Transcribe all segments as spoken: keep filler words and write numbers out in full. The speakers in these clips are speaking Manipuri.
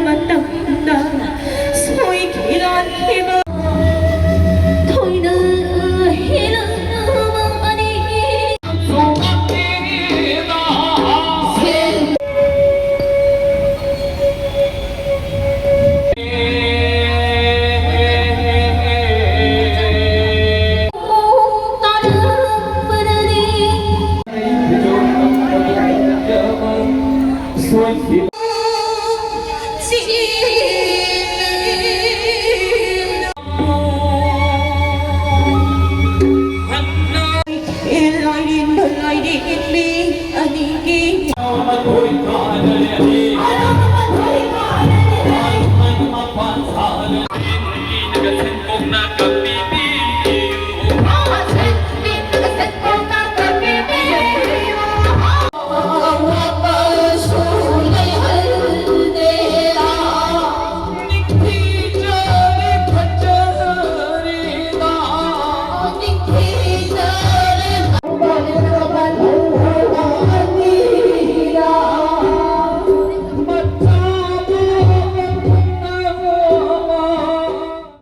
ꯃꯇꯝꯗ ꯁꯣꯏꯈꯤ ꯂꯥꯟꯈꯤꯕ ꯊꯣꯏꯅ ꯍꯦꯜꯂꯛꯂꯕ ꯑꯅꯤ꯫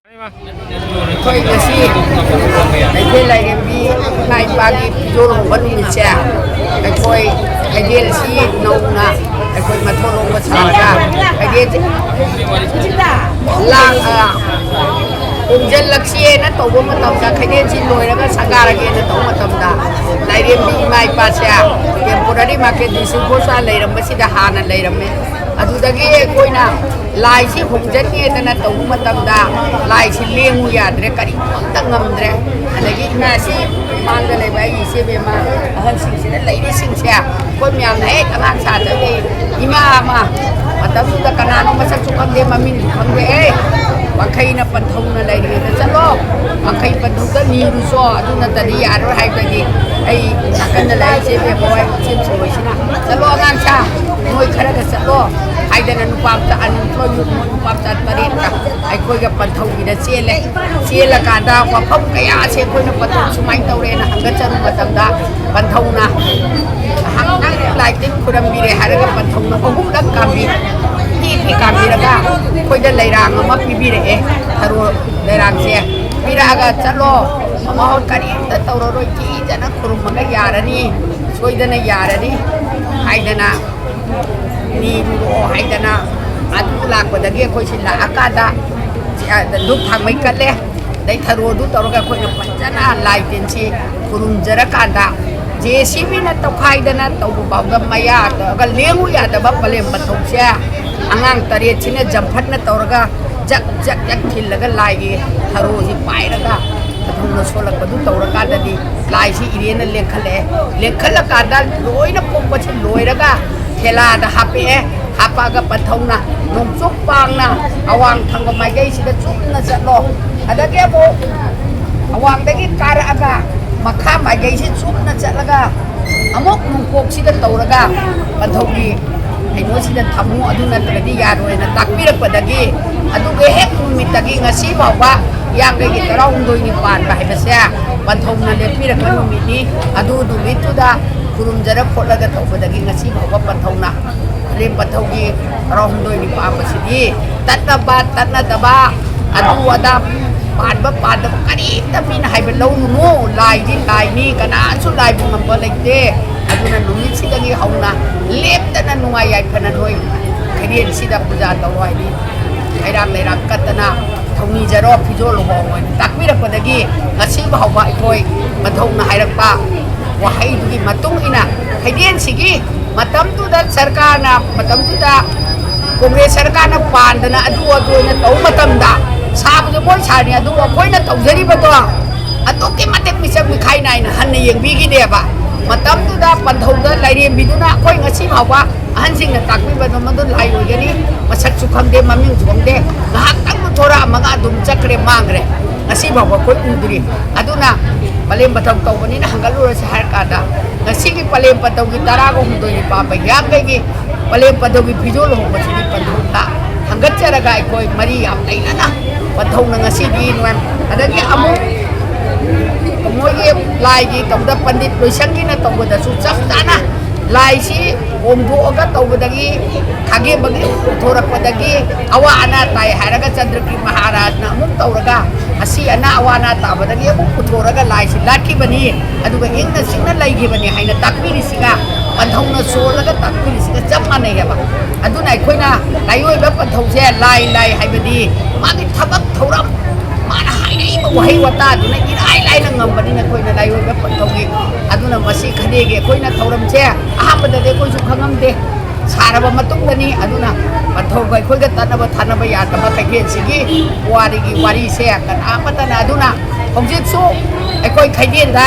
ꯑꯩꯈꯣꯏ ꯉꯁꯤ ꯀꯩꯊꯦꯜ ꯂꯥꯏꯔꯦꯝꯕꯤ ꯏꯃꯥ ꯏꯄꯥꯒꯤ ꯐꯤꯖꯣꯜ ꯍꯣꯡꯕ ꯅꯨꯃꯤꯠꯁꯦ ꯑꯩꯈꯣꯏ ꯀꯩꯊꯦꯜꯁꯤ ꯅꯧꯅ ꯑꯩꯈꯣꯏ ꯃꯊꯣꯟ ꯍꯣꯡꯕ ꯁꯥꯔꯒ ꯀꯩꯊꯦꯜꯁꯤ ꯂꯥꯡ-, ꯑ, ꯍꯣꯡꯖꯤꯜꯂꯛꯁꯤꯅ ꯇꯧꯕ ꯃꯇꯝꯗ, ꯀꯩꯊꯦꯜꯁꯤ ꯂꯣꯏꯔꯒ ꯁꯪꯒꯥꯔꯒꯦꯅ ꯇꯧꯕ ꯃꯇꯝꯗ, ꯂꯥꯏꯔꯦꯝꯕꯤ ꯏꯃꯥ ꯏꯄꯥꯁꯦ temporary market district ꯄꯣꯠꯁꯥ ꯂꯩꯔꯝꯕꯁꯤꯗ ꯍꯥꯟꯅ ꯂꯩꯔꯝꯃꯦ꯫ ꯑꯗꯨꯗꯒꯤ ꯑꯩꯈꯣꯏꯅ ꯂꯥꯏꯁꯤ ꯍꯣꯡꯖꯟꯒꯦꯗꯅ ꯇꯧꯕ ꯃꯇꯝꯗ ꯂꯥꯏꯁꯤ ꯂꯦꯡꯉꯨ ꯌꯥꯗ꯭ꯔꯦ, ꯀꯔꯤꯒꯨꯝꯕ ꯑꯝꯇ ꯉꯝꯗ꯭ꯔꯦ꯫ ꯑꯗꯒꯤ ꯏꯃꯥꯁꯤ ꯃꯥꯡꯗ ꯂꯩꯕ ꯑꯩꯒꯤ ꯏꯆꯦ ꯕꯦꯝꯃ ꯑꯍꯟꯁꯤꯡꯁꯤꯗ ꯂꯩꯔꯤꯁꯤꯡꯁꯦ ꯑꯩꯈꯣꯏ ꯃꯌꯥꯝꯅ ꯍꯦꯛ ꯑꯉꯥꯡ ꯁꯥꯗꯒꯤ ꯏꯃꯥ ꯑꯃ ꯃꯇꯝꯗꯨꯗ ꯀꯅꯥꯅꯣ ꯃꯁꯛꯁꯨ ꯈꯪꯗꯦ, ꯃꯃꯤꯡꯁꯨ ꯈꯪꯗꯦ, ꯑꯦ ꯋꯥꯡꯈꯩꯅ ꯄꯟꯊꯧꯅ ꯂꯩꯔꯤꯉꯩꯗ ꯆꯠꯂꯣ, ꯋꯥꯡꯈꯩ ꯄꯟꯊꯧꯗ ꯅꯤꯔꯨꯆꯣ, ꯑꯗꯨ ꯅꯠꯇꯗꯤ ꯌꯥꯔꯣꯏ ꯍꯥꯏꯕꯗꯒꯤ ꯑꯩ ꯅꯥꯀꯟꯗ ꯂꯩꯔꯤꯁꯦ ꯕꯦꯝꯃ ꯍꯣꯏ, ꯏꯆꯦꯝꯁꯨ ꯍꯣꯏꯁꯤꯅ, "ꯆꯠꯂꯣ ꯑꯉꯥꯡꯁꯥ, ꯅꯣꯏ ꯈꯔꯒ ꯆꯠꯂꯣ, ꯍꯥꯏꯗꯅ ꯅꯨꯄꯥ ꯃꯆꯥ ꯑꯟ ꯅꯨꯄꯥ ꯃꯆꯥ ꯇꯔꯦꯠꯀ ꯑꯩꯈꯣꯏꯒ ꯄꯟꯊꯧꯒꯤꯗ ꯆꯦꯜꯂꯦ꯫ ꯆꯦꯜꯂꯀꯥꯟꯗ ꯋꯥꯐꯝ ꯀꯌꯥꯁꯦ ꯑꯩꯈꯣꯏꯅ ꯄꯟꯊꯧ ꯁꯨꯃꯥꯏꯅ ꯇꯧꯔꯦꯅ ꯍꯪꯒꯠꯆꯔꯨ ꯃꯇꯝꯗ ꯄꯟꯊꯧꯅ ꯉꯥꯏꯍꯥꯛꯇꯪ ꯂꯥꯏ ꯇꯤꯟ ꯈꯨꯔꯝꯕꯤꯔꯦ ꯍꯥꯏꯔꯒ ꯄꯟꯊꯧꯅ ꯑꯍꯨꯝꯂꯛ ꯀꯥꯝꯕꯤ ꯄꯤ ꯄꯤ ꯀꯥꯝꯕꯤꯔꯒ ꯑꯩꯈꯣꯏꯗ ꯂꯩꯔꯥꯡ ꯑꯃ ꯄꯤꯕꯤꯔꯛꯑꯦ꯫ ꯊꯔꯣ ꯂꯩꯔꯥꯡꯁꯦ ꯄꯤꯔꯛꯑꯒ ꯆꯠꯂꯣ, ꯃꯃꯥ ꯍꯣꯏ ꯀꯔꯤꯝꯇ ꯇꯧꯔꯔꯣꯏ, ꯀꯤꯗꯅ ꯈꯨꯔꯨꯝꯃꯒ ꯌꯥꯔꯅꯤ, ꯁꯣꯏꯗꯅ ꯌꯥꯔꯅꯤ ꯍꯥꯏꯗꯅ ꯅꯤꯔꯨꯔꯣ ꯍꯥꯏꯗꯅ ꯑꯗꯨ ꯂꯥꯛꯄꯗꯒꯤ ꯑꯩꯈꯣꯏꯁꯤ ꯂꯥꯛꯑꯀꯥꯟꯗ ꯙꯨꯞ ꯊꯥꯡꯃꯩ ꯀꯠꯂꯦ꯫ ꯑꯗꯩ ꯊꯔꯣꯗꯨ ꯇꯧꯔꯒ ꯑꯩꯈꯣꯏꯅ ꯐꯖꯅ ꯂꯥꯏ ꯇꯤꯟꯁꯤ ꯈꯨꯔꯨꯝꯖꯔꯀꯥꯟꯗ ꯖꯦ ꯁꯤ ꯕꯤꯅ ꯇꯧꯈꯥꯏꯗꯅ ꯇꯧꯕ ꯐꯥꯎꯗ ꯃꯌꯥ ꯇꯧꯔꯒ ꯂꯦꯡꯉꯨ ꯌꯥꯗꯕ ꯄꯂꯦꯝ ꯄꯟꯊꯧꯁꯦ ꯑꯉꯥꯡ ꯇꯔꯦꯠꯁꯤꯅ ꯖꯝꯐꯠꯅ ꯇꯧꯔꯒ ꯖꯛ ꯖꯛ ꯖꯛ ꯊꯤꯜꯂꯒ ꯂꯥꯏꯒꯤ ꯊꯔꯣꯁꯤ ꯄꯥꯏꯔꯒ ꯄꯟꯊꯧꯅ ꯁꯣꯜꯂꯛꯄꯗꯨ ꯇꯧꯔꯀꯥꯟꯗꯗꯤ ꯂꯥꯏꯁꯤ ꯏꯔꯦꯟꯅ ꯂꯦꯡꯈꯠꯂꯛꯑꯦ꯫ ꯂꯦꯡꯈꯠꯂꯀꯥꯟꯗ ꯂꯣꯏꯅ ꯄꯣꯛꯄꯁꯤ ꯂꯣꯏꯔꯒ ꯊꯦꯂꯥꯗ ꯍꯥꯞꯄꯛꯑꯦ꯫ ꯍꯥꯞꯄꯛꯑꯒ ꯄꯟꯊꯧꯅ ꯅꯣꯡꯆꯨꯞ ꯄꯥꯡꯅ ꯑꯋꯥꯡ ꯊꯪꯕ ꯃꯥꯏꯀꯩꯁꯤꯗ ꯆꯨꯝꯅ ꯆꯠꯂꯣ꯫ ꯑꯗꯒꯤ ꯑꯃꯨꯛ ꯑꯋꯥꯡꯗꯒꯤ ꯀꯥꯔꯛꯑꯒ ꯃꯈꯥ ꯃꯥꯏꯀꯩꯁꯤ ꯆꯨꯝꯅ ꯆꯠꯂꯒ ꯑꯃꯨꯛ ꯅꯣꯡꯄꯣꯛꯁꯤꯗ ꯇꯧꯔꯒ ꯄꯟꯊꯧꯒꯤ ꯀꯩꯅꯣꯁꯤꯗ ꯊꯝꯃꯨ, ꯑꯗꯨ ꯅꯠꯇ꯭ꯔꯗꯤ ꯌꯥꯔꯣꯏꯅ ꯇꯥꯛꯄꯤꯔꯛꯄꯗꯒꯤ ꯑꯗꯨꯒ ꯍꯦꯛ ꯅꯨꯃꯤꯠꯇꯒꯤ ꯉꯁꯤ ꯐꯥꯎꯕ ꯍꯤꯌꯥꯡꯒꯩꯒꯤ ꯇꯔꯥꯍꯨꯝꯗꯣꯏꯅꯤ ꯄꯥꯟꯕ ꯍꯥꯏꯕꯁꯦ ꯄꯟꯊꯧꯅ ꯂꯦꯞꯄꯤꯔꯛꯄ ꯅꯨꯃꯤꯠꯅꯤ꯫ ꯑꯗꯨ ꯅꯨꯃꯤꯠꯇꯨꯗ ꯈꯨꯔꯨꯝꯖꯔ ꯈꯣꯠꯂꯒ ꯇꯧꯕꯗꯒꯤ ꯉꯁꯤ ꯐꯥꯎꯕ ꯄꯟꯊꯧꯅ ꯄꯂꯦꯝ ꯄꯟꯊꯧꯒꯤ ꯇꯔꯥꯍꯨꯝꯗꯣꯏꯅꯤ ꯄꯥꯟꯕꯁꯤꯗꯤ ꯇꯠꯅꯕ ꯇꯠꯅꯗꯕ ꯑꯗꯨ ꯑꯗꯥ ꯄꯥꯟꯕ ꯄꯥꯟꯗꯕ ꯀꯔꯤꯝꯇ ꯃꯤꯅ ꯍꯥꯏꯕ ꯂꯧꯔꯨꯅꯨ꯫ ꯂꯥꯏꯗꯤ ꯂꯥꯏꯅꯤ, ꯀꯅꯥꯁꯨ ꯂꯥꯏꯕꯨ ꯉꯝꯕ ꯂꯩꯇꯦ꯫ ꯑꯗꯨꯅ ꯅꯨꯃꯤꯠꯁꯤꯗꯒꯤ ꯍꯧꯅ ꯂꯦꯞꯇꯅ ꯅꯨꯡꯉꯥꯏ ꯌꯥꯏꯐꯅ ꯅꯣꯏ ꯈꯩꯔꯦꯟꯁꯤꯗ ꯄꯨꯖꯥ ꯇꯧꯔꯣ ꯍꯥꯏꯗꯤ ꯍꯩꯔꯥꯡ ꯂꯩꯔꯥꯡ ꯀꯠꯇꯅ ꯊꯧꯅꯤꯖꯔꯣ, ꯐꯤꯖꯣꯜ ꯂꯨꯍꯣꯡꯉꯣ ꯍꯥꯏꯅ ꯇꯥꯛꯄꯤꯔꯛꯄꯗꯒꯤ ꯉꯁꯤ ꯐꯥꯎꯕ ꯑꯩꯈꯣꯏ ꯄꯟꯊꯧꯅ ꯍꯥꯏꯔꯛꯄ ꯋꯥꯍꯩꯗꯨꯒꯤ ꯃꯇꯨꯡ ꯏꯟꯅ ꯈꯩꯔꯦꯟꯁꯤꯒꯤ ꯃꯇꯝꯗꯨꯗ ꯁꯔꯀꯥꯔꯅ ꯃꯇꯝꯗꯨꯗ ꯀꯣꯡꯒ꯭ꯔꯦꯁ ꯁꯔꯀꯥꯔꯅ ꯄꯥꯟꯗꯅ ꯑꯗꯨ ꯑꯗꯨ ꯑꯣꯏꯅ ꯇꯧꯕ ꯃꯇꯝꯗ ꯁꯥꯕꯗꯣ ꯃꯣꯏ ꯁꯥꯔꯅꯤ, ꯑꯗꯨꯕꯨ ꯑꯩꯈꯣꯏꯅ ꯇꯧꯖꯔꯤꯕꯗꯣ ꯑꯗꯨꯛꯀꯤ ꯃꯇꯤꯛ ꯃꯤꯆꯪ ꯃꯤꯈꯥꯏ ꯅꯥꯏꯅ ꯍꯟꯅ ꯌꯦꯡꯕꯤꯈꯤꯗꯦꯕ꯫ ꯃꯇꯝꯗꯨꯗ ꯄꯟꯊꯧꯗ ꯂꯥꯏꯔꯦꯝꯕꯤꯗꯨꯅ ꯑꯩꯈꯣꯏ ꯉꯁꯤ ꯐꯥꯎꯕ ꯑꯍꯟꯁꯤꯡꯅ ꯇꯥꯛꯄꯤꯕꯗꯣ ꯃꯗꯨ ꯂꯥꯏ ꯑꯣꯏꯒꯅꯤ, ꯃꯁꯛꯁꯨ ꯈꯪꯗꯦ, ꯃꯃꯤꯡꯁꯨ ꯈꯪꯗꯦ, ꯉꯥꯏꯍꯥꯛꯇꯪ ꯊꯣꯔꯛꯑꯝꯃꯒ ꯑꯗꯨꯝ ꯆꯠꯈ꯭ꯔꯦ, ꯃꯥꯡꯈ꯭ꯔꯦ꯫ ꯉꯁꯤ ꯐꯥꯎꯕ ꯑꯩꯈꯣꯏ ꯎꯗ꯭ꯔꯤ꯫ ꯑꯗꯨꯅ ꯄꯂꯦꯝ ꯄꯟꯊꯧ ꯇꯧꯕꯅꯤꯅ ꯍꯪꯒꯠꯂꯨꯔꯁꯤ ꯍꯥꯏꯔ ꯀꯥꯟꯗ, ꯉꯁꯤꯒꯤ ꯄꯂꯦꯝ ꯄꯟꯊꯧꯒꯤ ꯇꯔꯥꯒ ꯍꯨꯝꯗꯣꯏꯅꯤ ꯄꯥꯟꯕ ꯍꯤꯌꯥꯡꯒꯩꯒꯤ ꯄꯂꯦꯝ ꯄꯟꯊꯧꯒꯤ ꯐꯤꯖꯣꯜ ꯂꯨꯍꯣꯡꯕꯁꯤꯗꯤ ꯄꯟꯊꯧꯗ ꯍꯪꯒꯠꯆꯔꯒ ꯑꯩꯈꯣꯏ ꯃꯔꯤ ꯌꯥꯝ ꯂꯩꯅꯅ ꯄꯟꯊꯧꯅ ꯉꯁꯤꯗꯤ ꯅꯨꯡꯉꯥꯏ꯫ ꯑꯗꯒꯤ ꯑꯃꯨꯛ ꯃꯣꯏꯒꯤ ꯂꯥꯏꯒꯤ ꯇꯧꯕꯗ ꯄꯟꯗꯤꯠ ꯂꯣꯏꯁꯪꯒꯤꯅ ꯇꯧꯕꯗꯁꯨ ꯆꯞ ꯆꯥꯅ ꯂꯥꯏꯁꯤ ꯍꯣꯡꯗꯣꯛꯑꯒ ꯇꯧꯕꯗꯒꯤ ꯈꯥꯒꯦꯝꯕꯒꯤ ꯄꯨꯊꯣꯔꯛꯄꯗꯒꯤ ꯑꯋꯥ ꯑꯅꯥ ꯇꯥꯏ ꯍꯥꯏꯔꯒ ꯆꯟꯗ꯭ꯔꯀꯤ ꯃꯍꯥꯔꯥꯖꯅ ꯑꯃꯨꯛ ꯇꯧꯔꯒ ꯑꯁꯤ ꯑꯅꯥ ꯑꯋꯥ ꯑꯅꯥ ꯇꯥꯕꯗꯒꯤ ꯑꯃꯨꯛ ꯄꯨꯊꯣꯔꯒ ꯂꯥꯏꯁꯤ ꯂꯥꯠꯈꯤꯕꯅꯤ, ꯑꯗꯨꯒ ꯏꯪꯅ ꯆꯤꯛꯅ ꯂꯩꯈꯤꯕꯅꯤ ꯍꯥꯏꯅ ꯇꯥꯛꯄꯤꯔꯤꯁꯤꯒ ꯄꯟꯊꯧꯅ ꯁꯣꯜꯂꯒ ꯇꯥꯛꯄꯤꯔꯤꯁꯤꯒ ꯆꯞ ꯃꯥꯟꯅꯩꯑꯕ꯫ ꯑꯗꯨꯅ ꯑꯩꯈꯣꯏꯅ ꯂꯥꯏꯑꯣꯏꯕ ꯄꯟꯊꯧꯁꯦ ꯂꯥꯏ ꯂꯥꯏ ꯍꯥꯏꯕꯗꯤ ꯃꯥꯒꯤ ꯊꯕꯛ ꯊꯧꯔꯝ, ꯃꯥꯅ ꯍꯥꯏꯔꯛꯏꯕ ꯋꯥꯍꯩ ꯋꯥꯇꯥꯗꯨꯅ ꯏꯔꯥꯏ ꯂꯥꯏꯅ ꯉꯝꯕꯅꯤꯅ ꯑꯩꯈꯣꯏꯅ ꯂꯥꯏꯑꯣꯏꯕ ꯄꯟꯊꯧꯒꯤ꯫ ꯑꯗꯨꯅ ꯃꯁꯤ ꯈꯗꯦꯒꯤ ꯑꯩꯈꯣꯏꯅ ꯊꯧꯔꯝꯁꯦ ꯑꯍꯥꯟꯕꯗꯗꯤ ꯑꯩꯈꯣꯏꯁꯨ ꯈꯪꯉꯝꯗꯦ, ꯁꯥꯔꯕ ꯃꯇꯨꯡꯗꯅꯤ꯫ ꯑꯗꯨꯅ ꯄꯟꯊꯧꯒ ꯑꯩꯈꯣꯏꯒ ꯇꯠꯅꯕ ꯊꯥꯅꯕ ꯌꯥꯗꯕ ꯀꯩꯊꯦꯜꯁꯤꯒꯤ ꯄꯨꯋꯥꯔꯤꯒꯤ ꯋꯥꯔꯤꯁꯦ ꯀꯅꯥ ꯑꯃꯠꯇꯅ꯫ ꯑꯗꯨꯅ ꯍꯧꯖꯤꯛꯁꯨ ꯑꯩꯈꯣꯏ ꯈꯩꯗꯦꯟꯗ,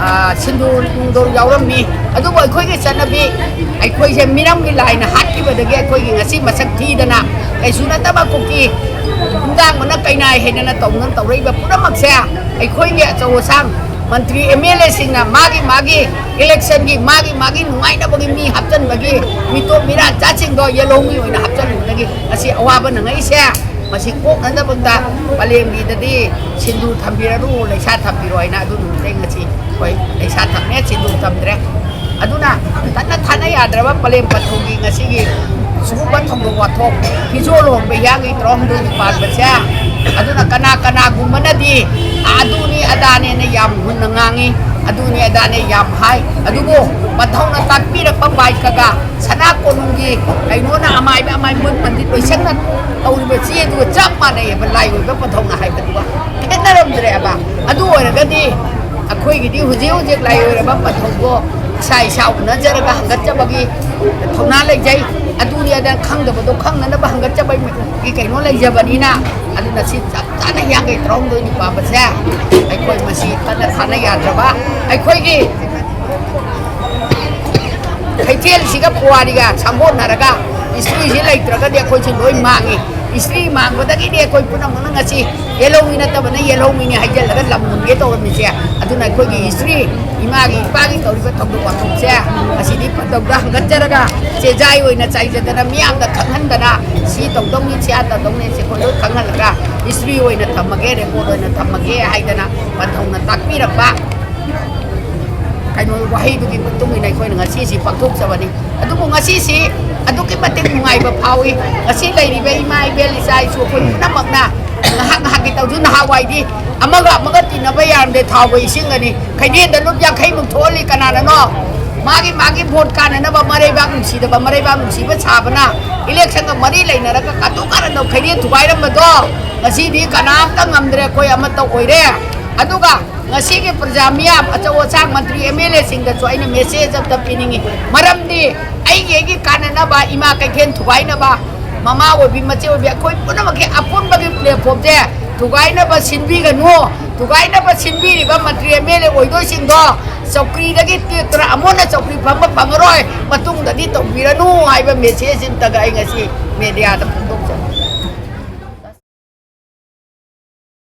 ꯑ, ꯁꯤꯟꯗꯨꯔ ꯅꯨꯡꯗꯨꯔ ꯌꯥꯎꯔꯝꯃꯤ꯫ ꯑꯗꯨꯕꯨ ꯑꯩꯈꯣꯏꯒꯤ ꯆꯠꯅꯕꯤ, ꯑꯩꯈꯣꯏꯁꯦ ꯃꯤꯔꯝꯒꯤ ꯂꯥꯏꯅ ꯍꯥꯠꯈꯤꯕꯗꯒꯤ ꯑꯩꯈꯣꯏꯒꯤ ꯉꯁꯤ ꯃꯁꯛ ꯊꯤꯗꯅ ꯀꯩꯁꯨ ꯅꯠꯇꯕ ꯀꯨꯀꯤ ꯅꯨꯡꯗꯥꯡꯕꯅ ꯀꯩꯅꯥꯏ ꯍꯩꯗꯅ ꯇꯧꯗꯅ ꯇꯧꯔꯛꯏꯕ ꯄꯨꯝꯅꯃꯛꯁꯦ ꯑꯩꯈꯣꯏꯒꯤ ꯑꯆꯧ ꯑꯁꯥꯡ ꯃꯟꯇ꯭ꯔꯤ ꯑꯦꯝ ꯑꯦꯜ ꯑꯦꯁꯤꯡꯅ ꯃꯥꯒꯤ ꯃꯥꯒꯤ ꯏꯂꯦꯛꯁꯟꯒꯤ ꯃꯥꯒꯤ ꯃꯥꯒꯤ ꯅꯨꯡꯉꯥꯏꯅꯕꯒꯤ ꯃꯤ ꯍꯥꯞꯆꯤꯟꯕꯒꯤ ꯃꯤꯇꯣꯞ ꯃꯤꯔꯥ ꯆꯥꯁꯤꯡꯗꯣ ꯌꯦꯜꯍꯧꯃꯤ ꯑꯣꯏꯅ ꯍꯥꯞꯆꯤꯟꯕꯗꯒꯤ ꯉꯁꯤ ꯑꯋꯥꯕ ꯅꯪꯉꯛꯏꯁꯦ꯫ ꯃꯁꯤ ꯀꯣꯛꯅꯅꯕꯗ ꯄꯂꯦꯝꯒꯤꯗꯗꯤ ꯁꯤꯟꯗꯨ ꯊꯝꯕꯤꯔꯅꯨ, ꯂꯩꯁꯥ ꯊꯝꯕꯤꯔꯣ ꯍꯥꯏꯅ ꯑꯗꯨ ꯅꯨꯃꯤꯠꯇꯩ ꯉꯁꯤ ꯑꯩꯈꯣꯏ ꯂꯩꯁꯥ ꯊꯝꯃꯦ, ꯁꯤꯟꯗꯨ ꯊꯝꯗ꯭ꯔꯦ꯫ ꯑꯗꯨꯅ ꯇꯠꯅ ꯊꯥꯅ ꯌꯥꯗ꯭ꯔꯕ ꯄꯂꯦꯝ ꯄꯟꯊꯧꯒꯤ ꯉꯁꯤꯒꯤ ꯁꯤꯒꯨꯝꯕ ꯊꯧꯗꯣꯛ ꯋꯥꯊꯣꯛ, ꯐꯤꯖꯣꯜ ꯍꯣꯡꯕ ꯍꯤꯌꯥꯡꯒꯩ ꯇꯔꯥꯍꯨꯝꯗꯣꯏꯅꯤ ꯄꯥꯟꯕꯁꯦ꯫ ꯑꯗꯨꯅ ꯀꯅꯥ ꯀꯅꯥꯒꯨꯝꯕꯅꯗꯤ ꯑꯗꯨꯅꯤ ꯑꯗꯥꯅꯦꯅ ꯌꯥꯝ ꯍꯨꯟꯅ ꯉꯥꯡꯉꯤ, ꯑꯗꯨꯅꯤ ꯑꯗꯥꯅꯦ ꯌꯥꯝ ꯍꯥꯏ꯫ ꯑꯗꯨꯕꯨ ꯄꯟꯊꯧꯅ ꯇꯥꯛꯄꯤꯔꯛꯄ ꯕꯥꯏꯀꯒ ꯁꯅꯥ ꯀꯣꯅꯨꯡꯒꯤ ꯀꯩꯅꯣꯅ ꯑꯃꯥꯏꯕ ꯑꯃꯥꯏ ꯃꯣꯏ ꯄꯟꯗꯤꯠ ꯂꯣꯏꯁꯪꯅ ꯇꯧꯔꯤꯕ ꯆꯦꯗꯨꯒ ꯆꯞ ꯃꯥꯟꯅꯩꯑꯕ, ꯂꯥꯏ ꯑꯣꯏꯕ ꯄꯟꯊꯧꯅ ꯍꯥꯏꯕꯗꯨꯒ ꯈꯦꯠꯅꯔꯝꯗ꯭ꯔꯦꯕ꯫ ꯑꯗꯨ ꯑꯣꯏꯔꯒꯗꯤ ꯑꯩꯈꯣꯏꯒꯤꯗꯤ ꯍꯧꯖꯤꯛ ꯍꯧꯖꯤꯛ ꯂꯥꯏ ꯑꯣꯏꯔꯕ ꯄꯟꯊꯧꯗꯣ ꯏꯁꯥ ꯏꯁꯥ ꯎꯅꯖꯔꯒ ꯍꯪꯒꯠꯆꯕꯒꯤ ꯊꯧꯅꯥ ꯂꯩꯖꯩ꯫ ꯑꯗꯨꯅꯤ ꯑꯗ ꯈꯪꯗꯕꯗꯣ ꯈꯪꯅꯅꯕ ꯍꯪꯒꯠꯆꯕꯒꯤ ꯀꯩꯅꯣ ꯂꯩꯖꯕꯅꯤꯅ, ꯑꯗꯨꯅ ꯁꯤ ꯆꯞ ꯆꯥꯅ ꯍꯤꯌꯥꯡꯒꯩ ꯇꯔꯥꯍꯨꯝꯗꯣꯏꯅꯤ ꯄꯥꯟꯕꯁꯦ ꯑꯩꯈꯣꯏ ꯃꯁꯤ ꯀꯟꯅ ꯊꯥꯅ ꯌꯥꯗ꯭ꯔꯕ ꯑꯩꯈꯣꯏꯒꯤ ꯀꯩꯊꯦꯜꯁꯤꯒ ꯄꯨꯋꯥꯔꯤꯒ ꯁꯥꯒꯣꯟꯅꯔꯒ ꯍꯤꯁꯇ꯭ꯔꯤꯁꯤ ꯂꯩꯇ꯭ꯔꯒꯗꯤ ꯑꯩꯈꯣꯏꯁꯤ ꯂꯣꯏ ꯃꯥꯡꯉꯤ꯫ ꯍꯤꯁꯇ꯭ꯔꯤ ꯃꯥꯡꯕꯗꯒꯤꯗꯤ ꯑꯩꯈꯣꯏ ꯄꯨꯝꯅꯃꯛꯅ ꯉꯁꯤ ꯌꯦꯜꯍꯧꯃꯤ ꯅꯠꯇꯕꯅ ꯌꯦꯜꯍꯧꯃꯤꯅꯤ ꯍꯥꯏꯖꯤꯜꯂꯒ ꯂꯝ ꯃꯨꯟꯒꯦ ꯇꯧꯔꯝꯃꯤꯁꯦ꯫ ꯑꯗꯨꯅ ꯑꯩꯈꯣꯏꯒꯤ ꯍꯤꯁꯇ꯭ꯔꯤ, ꯏꯃꯥꯒꯤ ꯏꯄꯥꯒꯤ ꯇꯧꯔꯤꯕ ꯊꯧꯗꯣꯛ ꯋꯥꯊꯣꯛꯁꯦ ꯑꯁꯤꯗꯤ ꯄꯟꯊꯧꯗ ꯍꯪꯒꯠꯆꯔꯒ ꯆꯦꯖꯥꯏ ꯑꯣꯏꯅ ꯆꯥꯏꯖꯗꯅ ꯃꯤꯌꯥꯝꯗ ꯈꯪꯍꯟꯗꯅ ꯁꯤ ꯇꯧꯗꯧꯅꯤ, ꯁꯤ ꯑꯥ ꯇꯧꯗꯧꯅꯤ, ꯁꯤ ꯑꯩꯈꯣꯏ ꯂꯣꯏ ꯈꯪꯍꯜꯂꯒ ꯍꯤꯁꯇ꯭ꯔꯤ ꯑꯣꯏꯅ ꯊꯝꯃꯒꯦ, ꯔꯦꯀꯣꯔꯗ ꯑꯣꯏꯅ ꯊꯝꯃꯒꯦ ꯍꯥꯏꯗꯅ ꯄꯟꯊꯧꯅ ꯇꯥꯛꯄꯤꯔꯛꯄ ꯀꯩꯅꯣ ꯋꯥꯍꯩꯗꯨꯒꯤ ꯃꯇꯨꯡ ꯏꯟꯅ ꯑꯩꯈꯣꯏꯅ ꯉꯁꯤꯁꯤ ꯄꯥꯡꯊꯣꯛꯆꯕꯅꯤ꯫ ꯑꯗꯨꯕꯨ ꯉꯁꯤꯁꯤ ꯑꯗꯨꯛꯀꯤ ꯃꯇꯤꯛ ꯅꯨꯡꯉꯥꯏꯕ ꯐꯥꯎꯏ꯫ ꯉꯁꯤ ꯂꯩꯔꯤꯕ ꯏꯃꯥ ꯏꯕꯦꯜ ꯏꯆꯥ ꯏꯁꯨ ꯑꯩꯈꯣꯏ ꯄꯨꯝꯅꯃꯛꯅ ꯉꯥꯏꯍꯥꯛ ꯉꯥꯏꯍꯥꯛꯀꯤ ꯇꯧꯁꯨ ꯅꯍꯥꯟꯋꯥꯏꯗꯤ ꯑꯃꯒ ꯑꯃꯒ ꯇꯤꯟꯅꯕ ꯌꯥꯔꯝꯗꯦ, ꯊꯥꯎꯒ ꯏꯁꯤꯡꯒꯅꯤ꯫ ꯈꯩꯗꯦꯟꯗ ꯂꯨꯞ ꯌꯥꯡꯈꯩꯃꯨꯛ ꯊꯣꯛꯍꯜꯂꯤ ꯀꯅꯥꯅꯅꯣ? ꯃꯥꯒꯤ ꯃꯥꯒꯤ ꯚꯣꯠ ꯀꯥꯟꯅꯅꯕ ꯃꯔꯩꯕꯥꯛ ꯅꯨꯡꯁꯤꯗꯕ, ꯃꯔꯩꯕꯥꯛ ꯅꯨꯡꯁꯤꯕ ꯁꯥꯕꯅ ꯏꯂꯦꯛꯁꯟꯒ ꯃꯔꯤ ꯂꯩꯅꯔꯒ ꯀꯥꯇꯨ ꯀꯥꯔꯟꯗꯧ ꯈꯩꯗꯦꯟ ꯊꯨꯒꯥꯏꯔꯝꯕꯗꯣ ꯉꯁꯤꯗꯤ ꯀꯅꯥꯝꯇ ꯉꯝꯗ꯭ꯔꯦ, ꯑꯩꯈꯣꯏ ꯑꯃꯠꯇ ꯑꯣꯏꯔꯦ꯫ ꯑꯗꯨꯒ ꯉꯁꯤꯒꯤ ꯄ꯭ꯔꯖꯥ ꯃꯤꯌꯥꯝ, ꯑꯆꯧ ꯑꯁꯥꯡ ꯃꯟꯇ꯭ꯔꯤ ꯑꯦꯝ ꯑꯦꯜ ꯑꯦꯁꯤꯡꯗꯁꯨ ꯑꯩꯅ ꯃꯦꯁꯦꯖ ꯑꯝꯇ ꯄꯤꯅꯤꯡꯉꯤ꯫ ꯃꯔꯝꯗꯤ ꯑꯩꯒꯤ ꯑꯩꯒꯤ ꯀꯥꯟꯅꯅꯕ, ꯏꯃꯥ ꯀꯩꯊꯦꯜ ꯊꯨꯒꯥꯏꯅꯕ, ꯃꯃꯥ ꯑꯣꯏꯕꯤ ꯃꯆꯦ ꯑꯣꯏꯕꯤ ꯑꯩꯈꯣꯏ ꯄꯨꯝꯅꯃꯛꯀꯤ ꯑꯄꯨꯟꯕꯒꯤ ꯄ꯭ꯂꯦꯠꯐꯣꯝꯁꯦ ꯊꯨꯒꯥꯏꯅꯕ ꯁꯤꯟꯕꯤꯒꯅꯨ꯫ ꯊꯨꯒꯥꯏꯅꯕ ꯁꯤꯟꯕꯤꯔꯤꯕ ꯃꯟꯇ꯭ꯔꯤ ꯑꯦꯝ ꯑꯦꯜ ꯑꯦ ꯑꯣꯏꯗꯣꯏꯁꯤꯡꯗꯣ ꯆꯧꯀ꯭ꯔꯤꯗꯒꯤ ꯇꯦꯛꯇꯅ ꯑꯃꯨꯛ ꯍꯟꯅ ꯆꯧꯀ꯭ꯔꯤ ꯐꯝꯕ ꯐꯪꯉꯔꯣꯏ꯫ ꯃꯇꯨꯡꯗꯗꯤ ꯇꯧꯕꯤꯔꯅꯨ ꯍꯥꯏꯕ ꯃꯦꯁꯦꯖ ꯑꯝꯇꯒ ꯑꯩ ꯉꯁꯤ ꯃꯦꯗꯤꯌꯥꯗ